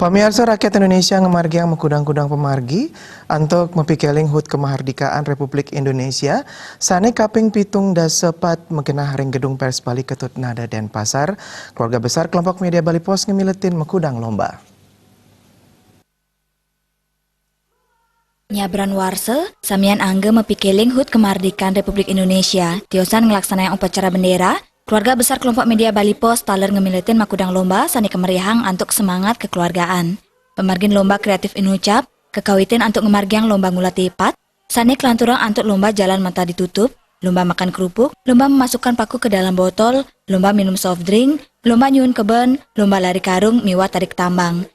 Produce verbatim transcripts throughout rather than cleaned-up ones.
Pamiarsa, rakyat Indonesia ngamargiang makudang-kudang pamargi antuk mapikeling hut kamardikaan Republik Indonesia sane kaping pitung dasa pat magenah ring Gedung Pers Bali Ketut Nada, Denpasar. Keluarga besar Kelompok Media Bali Post ngamiletin makudang lomba. Nyabran warsa, samian angga mapikeling hut kamardikaan Republik Indonesia, tiosan nglaksanayang upacara bendera, keluarga besar Kelompok Media Bali Post taler ngamiletin makudang lomba sane kameriahang antuk semangat kekeluargaan. Pamargin lomba kreatif inucap kakawitin antuk ngamargiang lomba ngulat tipat, sane kalanturang antuk lomba jalan mata ditutup, lomba makan kerupuk, lomba memasukkan paku ke dalam botol, lomba minum soft drink, lomba nyuun keben, lomba lari karung, miwah tarik tambang.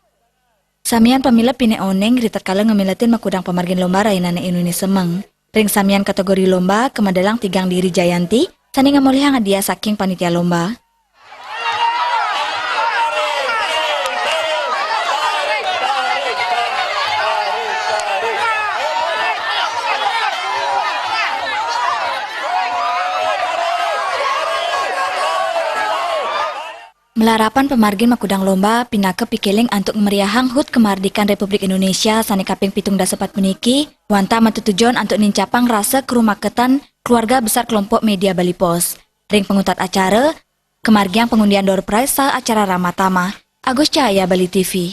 Samian pamilet pinih oning ritatkala ngamiletin makudang pamargin lomba rahinane Indonesia semeng. Ring samian kategori lomba kamedalang Tigang Diri Jayanti, sane ngamolihang hadiah saking panitia lomba. Malarapan pamargin makudang lomba pinaka pikeling antuk meriahang hut kamardikaan Republik Indonesia sane kaping pitung dasa pat puniki, wantah matetujon antuk nincapang rasa karumaketan keluarga besar Kelompok Media Bali Post. Ring panguntat acara, kamargiang pangundian door prize saha acara ramah tamah. Agus Cahaya, Bali T V.